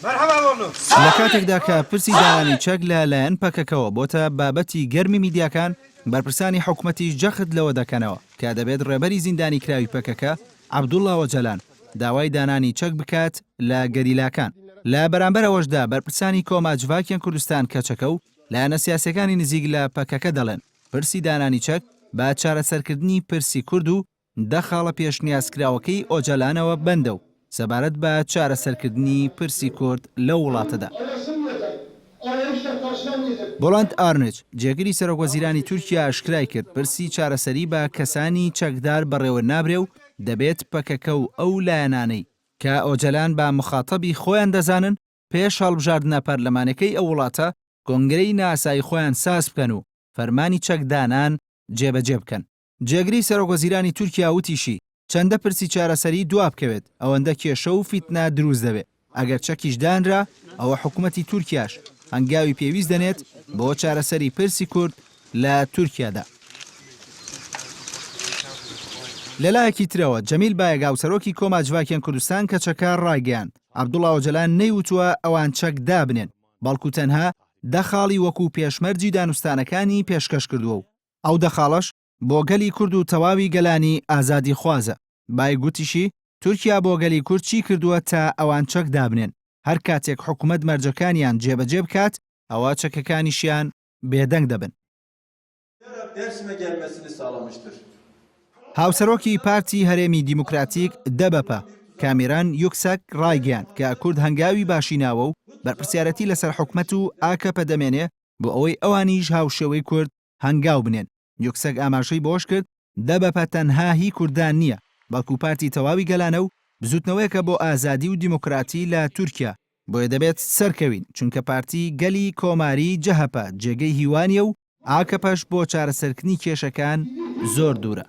لە کاتێکدا کە پرسی دانانی چەک لە لایەن پەکەکەوە بۆتە بابەتی گەرمی میدیاکان، بەرپرسانی حکومەتیش جەخت لەوە دەکەنەوە کە دەبێت ڕێبەری زیندانیکراوی پەکەکە، عەبدوڵا ئۆجەلان، داوای دانانی چەک بکات لە گەریلاکان. لە بەرامبەر ئەوەشدا بەرپرسانی کۆما جڤاکێن کوردستان کەچەکە و لایەنە سیاسیەکانی نزیک لە پەکەکە دەڵێن پرسی دانانی چەک بە چارەسەرکردنی پرسی کورد و دە خاڵە پێشنیازکراوەکەی ئۆجالانەوە بەندە و سەبارەت بە چارەسەرکردنی پرسی کورد لەو وڵاتەدا. بوڵەنت ئارنچ، جێگری سەرۆکوەزیرانی تورکیا ئاشکرای کرد، پرسی چارەسەری بە کەسانی چەکدار بەڕێوە نابرێ و دەبێت پەکەکە و ئەو لایەنانەی کە ئۆجەلان بە موخاتەبی خۆیان دەزانن پێش هەڵبژاردنە پەرلەمانەکەی ئەو وڵاتە کۆنگرەی نائاسایی خۆیان ساز بکەن و فەرمانی چەکدانان جێبەجێ بکەن. جێگری سەرۆکوەزیرانی تورکیا وتیشی، چەندە پرسی چارەسەری دوابکەوێت، ئەوەندە کێشە و فیتنە دروست دەبێت، ئەگەر چەکیش دانرا، ئەوە حکومەتی تورکیاش هەنگاوی پێویست دەنێت بۆ چارەسەری پرسی کورد لە تورکیادا. لەلایەکی ترەوە، جەمیل بایەک هاوسەرۆکی کۆما جڤاکێن کوردستان کەچەکە ڕایگەیاند، عەبدوڵا ئۆجەلان نەیوتووە ئەوان چەک دابنێن، بەڵکو تەنها دە خاڵی وەکو پێشمەرجی دانوستانەکانی پێشکەش کردووە و ئەو دە خاڵەش بۆ گەلی کورد و تەواوی گەلانی ئازادیخوازە. بایک گوتیشی، تورکیا بۆ گەلی کورد چی کردووە تا ئەوان چەک دابنێن؟ هەر کاتێک حکومەت مەرجەکانیان جێبەجێ بکات، ئەوا چەکەکانیشیان بێدەنگ دەبن. هاوسەرۆکی پارتی هەرێمی دیموکراتیک، دەبەپە، کامیران یوکسەک ڕایگەیاند کە کورد هەنگاوی باشی ناوە و بەرپرسیارەتی لەسەر حکومەت و ئاکەپە دەمێنێ بۆ ئەوەی ئەوانیش هاوشێوەی کورد هەنگاو بنێن. یوکسەک ئاماژەی بەوەشکرد، دەبەپە تەنها هی کوردان نییە، بەڵکو پارتی تەواوی گەلانە و بزوتنەوەیەکە بۆ ئازادی و دیموکراتی لە تورکیا، بۆیە دەبێت سەرکەوین، چونکە پارتی گەلی کۆماریی جەهەپە جێگەی هیوا نییە و ئاکەپەش بۆ چارەسەرکردنی کێشەکان زۆر دوورە.